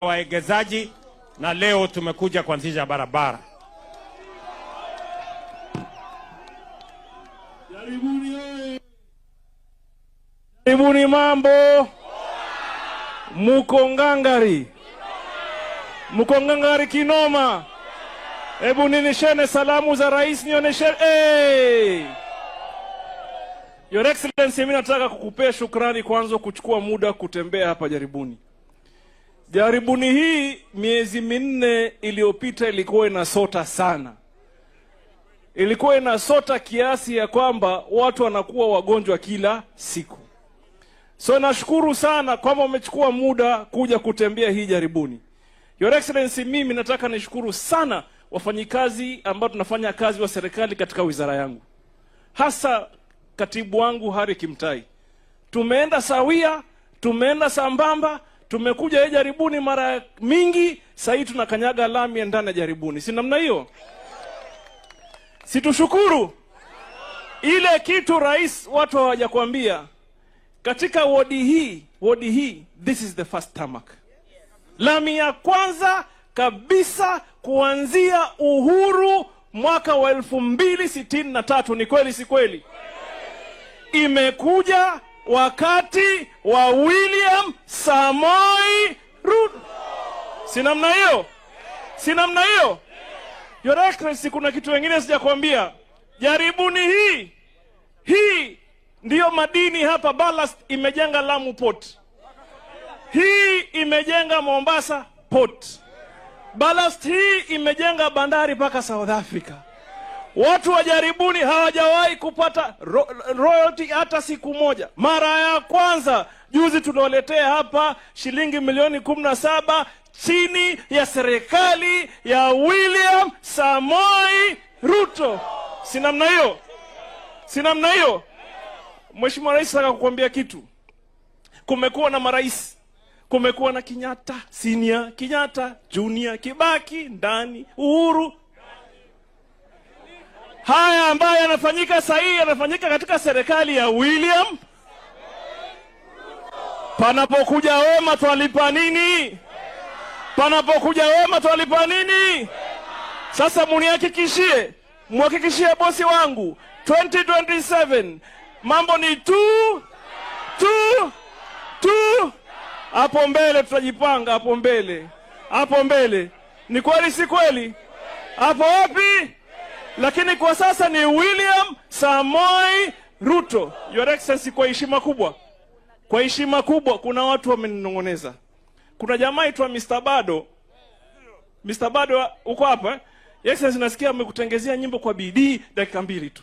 Waegezaji na leo tumekuja kuanzisha barabara. Karibuni, mambo, muko ngangari, muko ngangari kinoma. Hebu ninishene salamu za rais, nionyeshe. Hey! Your Excellency, mimi nataka kukupea shukrani kwanza kuchukua muda kutembea hapa Jaribuni. Jaribuni hii miezi 4 iliyopita ilikuwa inasota sana, ilikuwa inasota kiasi ya kwamba watu wanakuwa wagonjwa kila siku. So nashukuru sana kwamba umechukua muda kuja kutembea hii Jaribuni. Your Excellency, mimi nataka nishukuru sana wafanyikazi ambao tunafanya kazi wa serikali katika wizara yangu, hasa katibu wangu Harry Kimtai. Tumeenda sawia, tumeenda sambamba, tumekuja hii Jaribuni mara mingi, sasa hivi tunakanyaga lami ndani ya Jaribuni. Si namna hiyo? Si tushukuru? Ile kitu rais watu hawajakwambia. Katika wodi hii, this is the first tarmac. Lami ya kwanza kabisa kuanzia uhuru mwaka wa 2063. Ni kweli si kweli? Imekuja wakati wa William Samoei Ruto. Si namna hiyo? Si namna hiyo? Your Excellency, kuna kitu kingine sijakwambia. Jaribuni hii ndiyo madini hapa. Ballast imejenga Lamu Port. Hii imejenga Mombasa Port. Ballast hii imejenga bandari mpaka South Africa. Watu wa Jaribuni hawajawahi kupata royalty hata siku moja. Mara ya kwanza juzi tuliwaletea hapa shilingi milioni 17 chini ya serikali ya William Samoei Ruto. Si namna hiyo? Si namna hiyo? Mheshimiwa Rais, nataka kukuambia kitu. Kumekuwa na marais, kumekuwa na Kenyatta Senior, Kenyatta Junior, Kibaki ndani, Uhuru. Haya ambayo yanafanyika sasa hivi yanafanyika katika serikali ya William. Panapokuja wema twalipa nini? Panapokuja wema twalipa nini? Sasa munihakikishie, muhakikishie bosi wangu 2027 mambo ni 2 2 2. Hapo mbele tutajipanga, hapo mbele, hapo mbele. Ni kweli si kweli? Hapo wapi? Lakini kwa sasa ni William Samoei Ruto. Your Excellency, kwa heshima kubwa, kwa heshima kubwa, kuna watu wameninong'oneza. Kuna jamaa aitwa Mr. Bado. Mr. Bado uko hapa eh? Your Excellency, nasikia amekutengezea nyimbo kwa bidii dakika 2 tu.